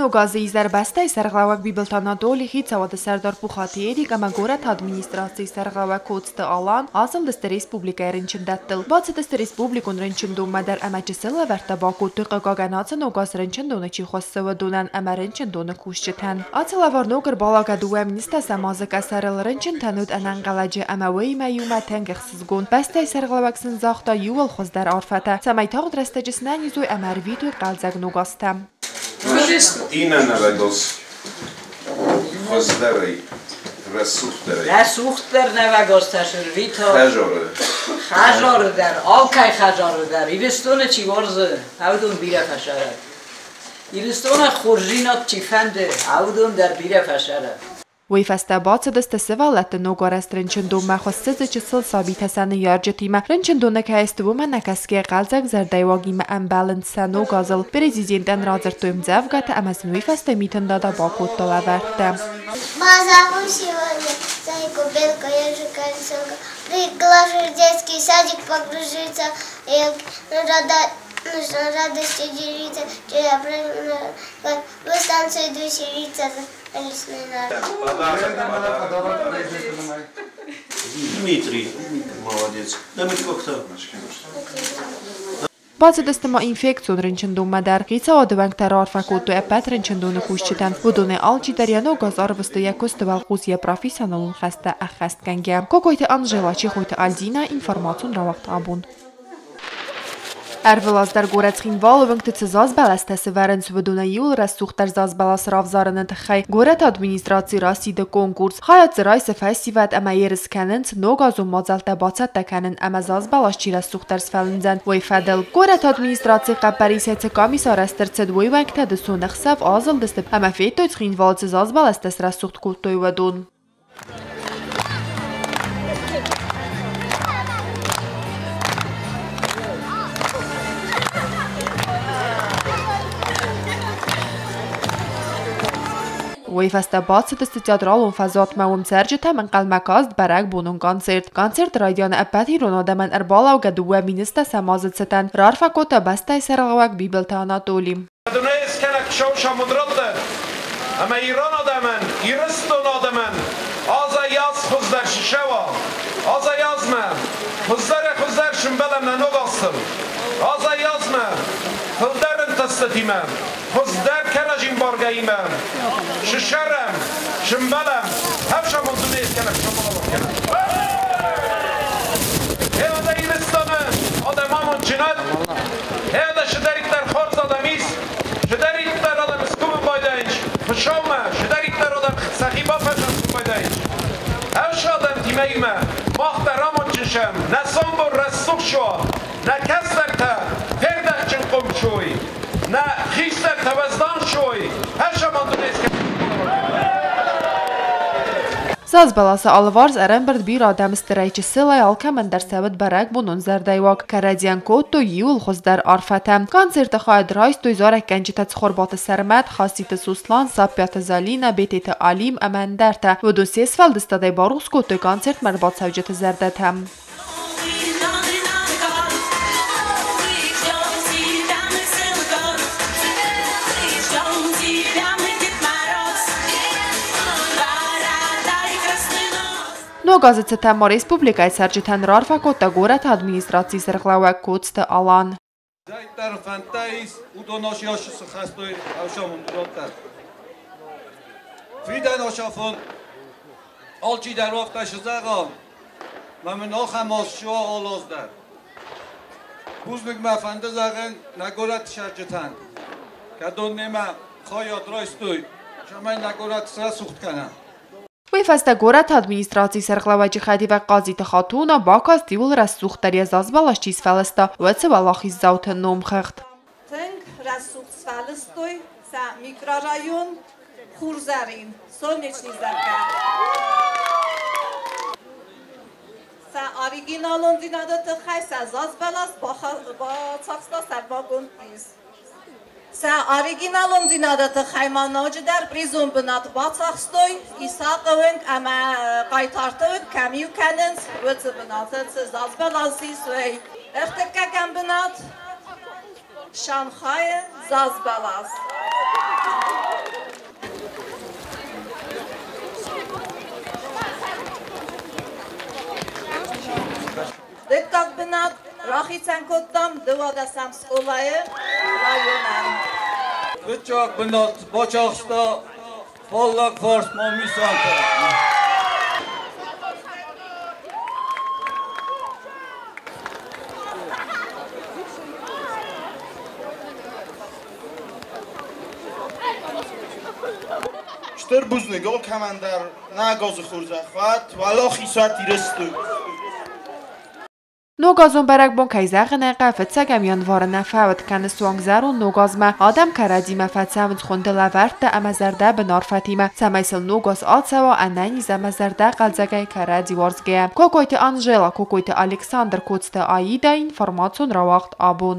Ног азы изӕр бӕстӕйы сӕргълӕууӕг Бибылты Анатоли, Хицауады сӕрдар Пухаты Эрик ӕмӕ горӕты администрацийы сӕргълӕууӕг Коцты Алан азылдысты республикӕйы рынчындӕттыл. Бацыдысты республикон рынчындонмӕ дӕр ӕмӕ чысыл лӕвӕрттӕ бакодтой, хъыгагӕн, ацы ног аз рынчындоны чи хуыссы, уыдонӕн ӕмӕ рынчындоны кусджытӕн. Ацы лӕвар ног ӕрбалӕггӕ 2 010 азы къӕсӕрыл рынчынтӕн уыд ӕнӕнхъӕлӕджы ӕмӕ уыимӕ иумӕ тынг ӕхсызгон. Бӕстӕйы сӕргълӕууӕг сын загъта иууыл хуыздӕр арфӕтӕ, цӕмӕй тагъд рӕстӕджы сынӕниз уой ӕмӕ ӕрвитой хъӕлдзӕг ног азтӕ. Иннӕ нӕуӕгоз хуыздӕрӕй, рӕсугъддӕрӕй. Рӕсугъддӕр нӕуӕгозтӕ сӕрвито. Хӕдзары. Хӕдзары дӕр, алкӕй хӕдзары дӕр. Ирыстоны чи уарзы, уыдон бирӕ фӕцӕрӕд. Ирыстоны хорздзинад чи фӕнды, уыдон дӕр бирӕ фӕцӕрӕд. Уый фӕстӕ бацыдысты сывӕллӕтты ногарӕзт рынчындонмӕ, хуыссы дзы чысыл сабитӕ сӕ ныййарджытимӕ. Рынчындоны кӕй сты, уымӕ нӕкӕсгӕйӕ хъӕлдзӕг зӕрдӕйыуагимӕ ӕмбӕлынц сӕ ног азыл. Президентӕн радзырдтой ӕмдзӕвгӕтӕ ӕмӕ сын уый фӕстӕ Митын Дада бакодта лӕвӕрттӕ. Позову сегодня зайку, белку, ежика, лисенка. Приглашу в детский садик покружиться, и нужно радостью делиться. Я в станцию иду селиться лесной народ. Подарок, подарок. Дмитрий, молодец. Дмитрий, кто? Бацыдысты ма инфекцион рынчындонмӕ дӕр. Хицауады уӕнгтӕ раарфӕ кодтой ӕппӕт рынчындоны кусджытӕн. Уыдонӕй алчидӕр йӕ ног аз арвыста йӕ куысты уӕлхъус йӕ профессионалон хӕстӕ ӕххӕстгӕнгӕ. Кокойты Анжела, Чехойты Альдина, информацион рауагъд «Абон». Ӕрвылаз дӕр горӕт Цхинвалы уынгты цы зазбӕлӕстӕ сӕвӕрынц, уыдонӕй иуыл рӕсугъддӕр зазбӕлас равзарыны тыххӕй горӕты администраци расиды конкурс. Хайад дзы райсы фӕсивӕд ӕмӕ ерыс кӕнынц ногазон мадзӕлттӕ бацӕттӕ кӕнын ӕмӕ зазбӕлас чи рӕсугъддӕр сфӕлындзӕн, уый фӕдыл. Горӕты администрацийы хъӕппӕрисӕй цы къамис арӕзт ӕрцыд, уый уӕнгтӕ дысон ӕхсӕв азылдысты ӕмӕ федтой, Цхинвалы цы зазбӕлӕстӕ срӕсугъд кодтой, уыдон. Уый фӕстӕ бацыдысты театралон фӕзуатмӕ, уым цӕрджытӕм ӕнхъӕлмӕ каст бӕрӕгбонон концерт. Концерты райдианы ӕппӕт ирон адӕмӕн ӕрбалӕугӕ 2 010 азы цытӕн раарфӕ кодта бӕстӕйы сӕргълӕууӕг Бибылты Анатоли. Дунескӕнӕг Хуыцау ӕмӕ ирон адӕмӕн, Ирыстон адӕмӕн азӕй аз хуыздӕр сысӕуа. Азӕй азмӕ хуыздӕрӕй хуыздӕр сымбӕлӕм нӕ ног азтыл. Азӕй азмӕ фылдӕр ӕнтыстытимӕ, хуыздӕр кӕрӕдзи баргӕимӕ сысӕрӕм, сымбӕлӕм, ӕфсамон дунескӕнӕг Хуыцау кӕнӕг. Хеода Ирыстоны адӕм амондджынад, хеода чидӕриддӕр хорз адӕм ис, чидӕриддӕр адӕм скувын байдайынц Хуыцаумӕ, чидӕриддӕр адӕм сӕхи бафӕдзӕхсын байдайынц. Ӕвсы адӕмтимӕ иумӕ мах дӕр амондджын сӕм, нӕ сомбон рӕсугъд суа, нӕ кӕстӕртӕ фердӕхджын хъом суой, нӕ хистӕртӕ уӕздан суой, ӕфсамон дунескӕнӕг. Зазбӕласы алыварс ӕрӕмбырд бирӕ адӕм стырӕй чысылӕй, алкӕмӕн дӕр сӕ уыд бӕрӕгбонон зӕрдӕйыуаг. Кӕрӕдзийӕн кодтой иууыл хуыздӕр арфӕтӕ. Концерты хайад райстой зарӕггӕнджытӕ Цхуырбаты Сӕрмӕт, Хаситы Суслан, Саппиаты Залина, Бететы Алим ӕмӕ ӕндӕртӕ. Уыдон се сфӕлдыстадӕй барухс кодтой концертмӕ ӕрбацӕуджыты зӕрдӕтӕ. Ног азы цытӕн ма республикӕйы цӕрджытӕн раарфӕ кодта горӕты администрацийы сӕргълӕууӕг Коцты Алан. Зайддӕр фӕндтӕ ис, уыдон схастой ӕфсамондурӕттӕ. Фидӕн осафон алчидӕр афтӕ сызӕгъа, мӕ мын ахӕм аз суа алы аз дӕр. Бузныг мӕ фӕнды зӕгъын нӕ горӕты цӕрджытӕн, кӕдон немӕ хайад райстой, цӕмӕй нӕ горӕт срӕсугъд кӕна. Уый фӕстӕ горӕты администрацийы сӕргълӕууӕджы хӕдивӕг Хъазиты Хатуна бакаст, иууыл рӕсугъддӕр йӕ зазбӕлас чи сфӕлыста, уыцы уӕлахиздзауты номхыгъд. Тынг рӕсугъд сфӕлыстой сӕ микрорайон Хурзӕрин, Солнечный зӕгъгӕ. Сӕ оригиналондзинады тыххӕй сӕ зазбӕлас бацахста сӕрмагонд приз. Сӕ оригиналондзинады тыххӕй ма ноджыдӕр призон бынат бацахстой Исахъы уынг ӕмӕ Хъайтарты уынг кӕм иу кӕнынц, уыцы бынаты цы зазбӕлас ис, уый. Ӕртыккӕгӕм бынат Шанхайы зазбӕлас. Дыккаг бынат рахицӕн кодтам 12-ӕм скъолайы районӕн. Фыццаг бынат бацахста фаллаг фарс Мамисантӕ. Стыр бузныг алкӕмӕн дӕр нӕ газы хорзӕх уӕд, уӕлахиз уӕд Ирыстон! Ногазон бӕрӕгбон, кӕй зӕгъын ӕй хъӕуы, фыццӕгӕм январы нӕ фӕуд кӕны суанг зӕронд ногазмӕ. Адӕм кӕрӕдзимӕ фӕцӕуынц хуынды лӕвӕрттӕ ӕмӕ зӕрдӕбын арфӕтимӕ, цӕмӕй сыл ногаз ацӕуа ӕнӕниз ӕмӕ зӕрдӕхъӕлдзӕгӕй, кӕрӕдзи уарзгӕйӕ. Кокойты Анжела, Кокойты Александр, Коцты Аида, информацион рауагъд «Абон».